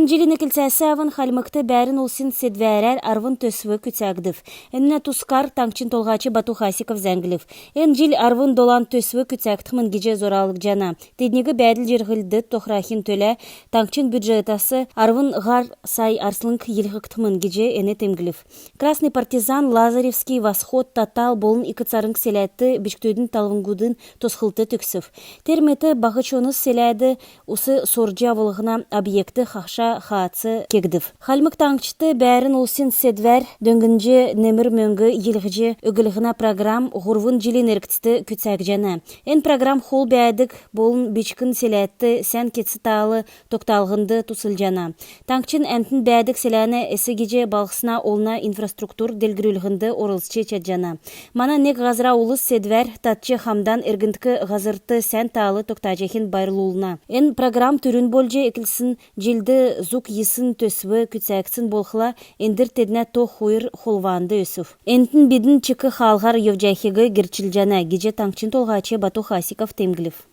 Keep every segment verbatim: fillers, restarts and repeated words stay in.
Җилин эклцәс авн Хальмгт бәәрн улсин седвәрәр арвн төсв күцәгдв. Энүнә тускар Таңһчин Толһач Бату Хасиков зәңглв. Эн җил арвн долан төсв күцәгдхмн гиҗ зуралгдҗана. Тедниг бәәдл-җирһлд тохрахин төлә таңһчин бюджетәс арвн һар сай арслң йилһгдхмн гиҗ эн темдглв. «Красный партизан», «Лазаревский восход», «Татал» болн Ик Царң селәдт бичкдүдин талвңгудын тосхлт төгсв. Тер мет баһ чонс селәд ус сурҗ авлһна объектд хагша хаац кегдв. Хальмг Таңһчд бәәрн улсин седвәр дөңнҗ немр мөңг йилһҗ өглһнә программ һурвн җилин эргцд күцәгдҗәнә. Эн программ хол бәәдг болн бичкн селәдт сән кец таал тогталһнд туслҗана. Таңһчин әмтн бәәдг селәнә эс гиҗ балһсна олна инфраструктур делгрүллһнд орлцҗ чадҗана. Мана нег һазра улс седвәр татҗ хамдан эргндк һазрт сән таал тогтаҗахинь байрлулна. Эн программ түрүн болҗ эклсн җилд зуг йисн төсв күцәгдсн болхла, эндр теднә то хойр холванд өсв. Энтн бидн чик хаалһар йовҗахиг герчлҗәнә гиҗ Таңһчин Толһач Бату Хасиков темдглв.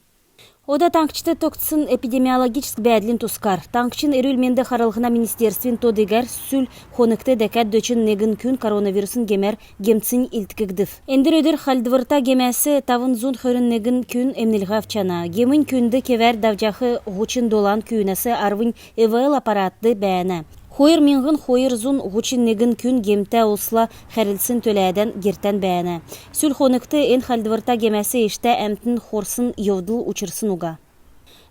Ода таңһчд тогтсн эпидемиологическ бәәдлин тускар. Таңһчин эрүл-менд харлһна министерствин то-дигәр сүл хонгт дәкәд дөчн негн күн коронавирусн гемәр гемтснь илдкгдв. Эндр өдр хальдврта гемәс тавн зун хөрн негн күн эмнлһ авчана. Гемнь күнд кевәр давҗах һучн долан күүнәс арвнь ИВЛ аппаратд бәәнә. Хойр миңһн хойр зун һучн негн күн гемтә улсла хәрлцсн төләдән гертән бәәнә. Сүл хонгт эн хальдврта гемәс эштә әмтн хорсн йовдл учрсн уга.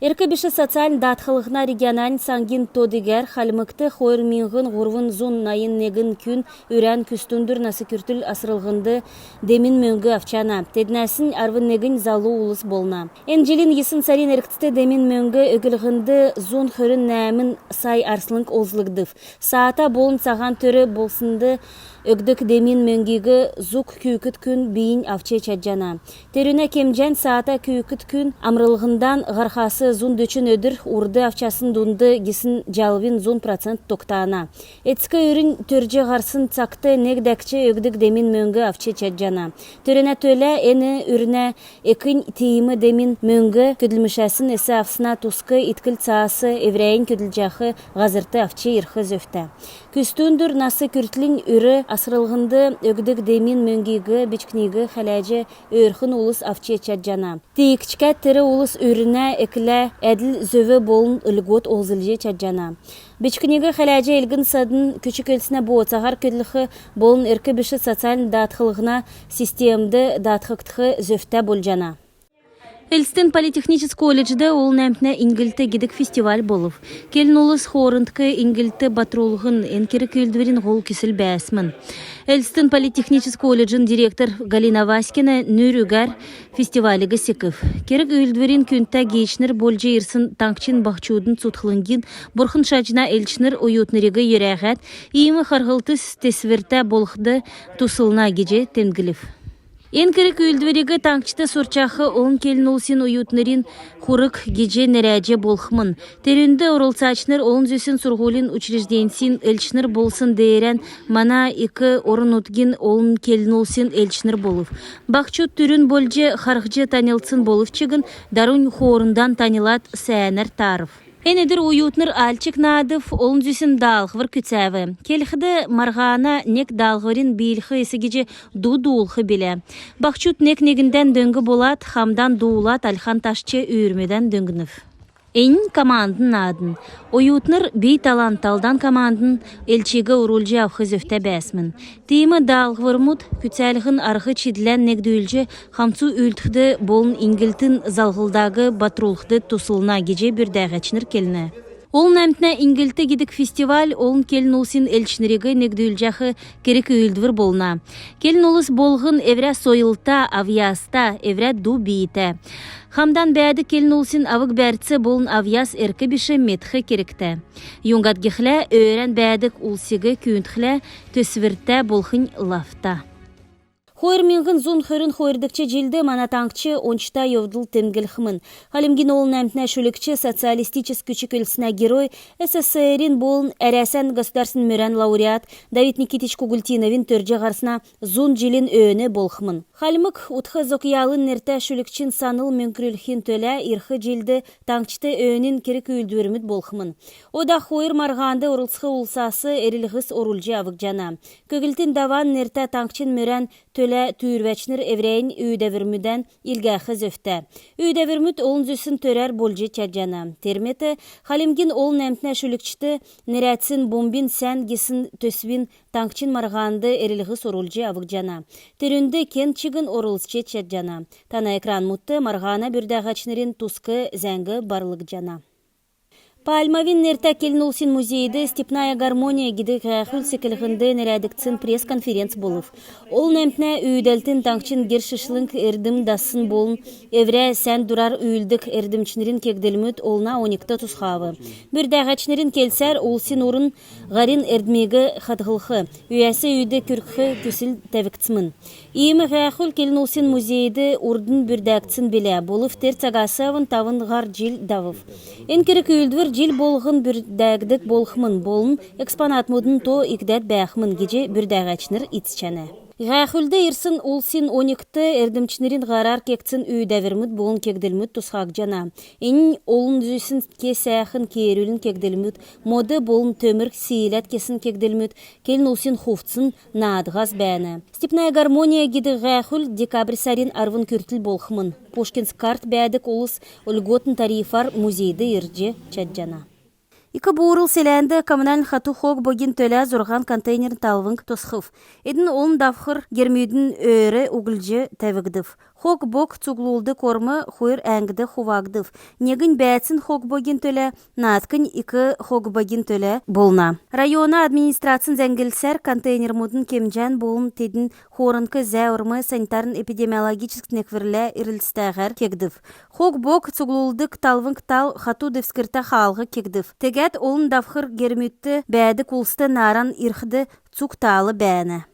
Эрк биш социальн даатхлһна региональн саңгин то-дигәр Хальмгт хойр миңһн һурвн зун найн негн күн үрән күстүндр нас күртл асрлһнд демин мөңг авчана. Теднәснь арвн негнь залу улс болна. Эн җилин йисн сарин эргцд демин мөңг өглһнд зун хөрн нәәмн сай арслң олзлгдв. Саата болн цаһан төр болснд өгдг демин мөңгиг зуг күүкд күн бийнь авч чадҗана. Терүнә кемҗән саата күүкд күн амрлһндан һархас зун дөчн өдр урд авчасн дунд гисн җалвин зун процент тогтана. Эцк үрнь төрҗ һарсн цагт нег дәкҗ өгдг демин мөңг авч чадҗана. Терүнә төлә эн үрнә экнь тиим демин мөңг көдлмшәсн эс авсна туск иткл цаас эврәннь көдлҗәх һазрт авч ирх зөвтә. Күстүндр нас күртлнь үр асрлһнд өгдг демин мөңгиг бичкниг хәләҗ өөрхн улс авч чадҗана. Тиигчкәд тер улс үрнә эклә әдл зөв болн льгот олзлҗ чадҗана. Бичкниг хәләҗ элгн-садн, күч-көлснә бооцаһар көдлх болн эрк биш социальн даатхлһна системд даатхгдх зөвтә болҗана. Элстин политехническ колледжд «Олн әмтнә иньгллт» гидг фестиваль болв. Келн улс хоорндк иньгллт батрулһн эн керг-үүлдврин һол күсл бәәсмн. Элстин политехническ колледжин директор Галина Васькина нүр үгәр фестивалиг секв. Керг-үүлдврин күндтә гиичнр болҗ ирсн таңһчин баһчудын цутхлңгин бурхн шаҗна элчнр оютнриг йөрәһәд, иим харһлт тесвртә болхд туслна гиҗ темдглв. Эн керг-үүлдвриг таңһчд сурчах олн келн улсин оютнрин хург гиҗ нерәдҗ болхмн. Терүнд орлцачнр олн зүсн сурһулин учрежденьсин элчнр болсн деерән мана ик орн-нутгин олн келн улсин элчнр болв. Баһчуд түрүн болҗ харһҗ таньлдсн болв чигн, дарунь хоорндан таньлад сәәнәр таарв. Эн өдр оютнр альчик наадв, олн зүсн даалһвр күцәв. Келхд, марһана нег даалһврин биилх эс гиҗ ду дуулх билә. Баһчуд нег-негндән дөң болад, хамдан дуулад, альхан ташч үүрмүдән дөңнв. Эннь командн наадн. Оютнр би талан талдан командн элчиг орулҗ авх зөвтә бәәсмн. Тиим даалһврмуд күцәлһн арһ-чидлән негдүлҗ, хамцу үүлдхд болн иньгллтин залһлдаг батрулхд туслна гиҗ бүрдәһәчнр келнә. «Олн әмтнә иньгллт» гидг фестиваль олн келн улсин элчнриг негдүлҗәх керг-үүлдвр болна. Келн улс болһн эврә сойлта, авъяста, эврә ду биитә. Хамдан бәәдг келн улсин авг-бәрц болн авъяс эрк биш медх кергтә. Юңгад гихлә, өөрән бәәдг улсиг күүндхлә, төсвртә болхнь лавта. Хойр миңһн зун хөрн хойрдгч җилд мана таңһч ончта йовдл темдглхмн. Хальмгин Олн әмтнә шүлгч, Социалистическ Күч-көлснә Герой, СССР-ин болн Әрәсән государственн мөрән лауреат Давид Никитич Кугультиновин төрҗ һарсна зун җилин өөн болхмн. Хальмг утх зокъялын нертә шүлгчин санл мөңкрүлхин төлә ирх җилд таңһчд өөнин керг-үүлдврмүд болхмн. Ода хойр марһанд орлцх улсас эрлһс орулҗ авгдҗана. Көглтин Даван нертә таңһчин мөрән төлә түүрвәчнр эврәннь үүдәврмүдән илгәх зөвтә. Үүдәврмүд олн зүсн төрәр болҗ чадҗана. Тер мет Хальмгин Олн әмтнә шүлгчд нерәдсн «Бумбин сән» гисн төсвин таңһчин марһанд эрлһс орулҗ авгдҗана. Терүнд кен чигн орлцҗ чадҗана. Тана экранмудт марһана бүрдәһәчнрин туск зәңг барлгдҗана. Пальмовин нертә келн улсин музейд «Степная гармония» гидг һәәхүл секлһнд нерәдгдсн пресс-конференц болв. Олн әмтнә үүдәлтин, таңһчин гер шишлң эрдм дассн болн эврә сән дурар үүлддг эрдмчнрин кегдлмүд олна оньгт тусхав. Бүрдәһәчнрин келсәр, улсин урн һарин эрдмиг хадһлх, үйәс үйд күргх күсл тәвгдсмн. Иим һәәхүл келн улсин музейд урднь бүрдәгдсн билә, болв тер цагас авн тавн һар җил давв. Эн керг-үүлдвр җил болһн бүрдәгддг болхмн болн экспонатмудын то икдәд бәәхмн гиҗ бүрдәһәчнр иткҗәнә. Һәәхүлд ирсн улсин оньгт эрдмчнрин һарар кегдсн үүдәврмүд болн кегдлмүд тусхагдҗана. Эннь олн зүсн ке сәәхн кеерүлин кегдлмүд, мод болн төмр сииләд кесн кегдлмүд, келн улсин хувцн, наадһас бәәнә. «Степная гармония» гидг һәәхүл декабрь сарин арвн күртл болхмн. Пушкинск карт бәәдг улс льготн тарифар музейд ирҗ чадҗана. Ик-Буурл селәнд коммунальн хату хог-богин төлә зурһан контейнерн талвң тосхв. Эдн олн давхр гермүдин өөр углҗ тәвгдв. Хог-бог цуглулдг орм хойр әңгд хувагдв. Негнь бәәцин хог-богин төлә, наадкнь ик хог-богин төлә болна. Района администрацин зәңглсәр, контейнермүдин кемҗән болн тедн хоорндк зә орм санитарн-эпидемиологическ некврлә ирлцәтәһәр кегдв. Хог-бог цуглулдг талвң тал хату девскртә хаалһ кегдв. Тегәд олн давхр гермүдт бәәдг улст нааран ирхд цуг таал бәәнә.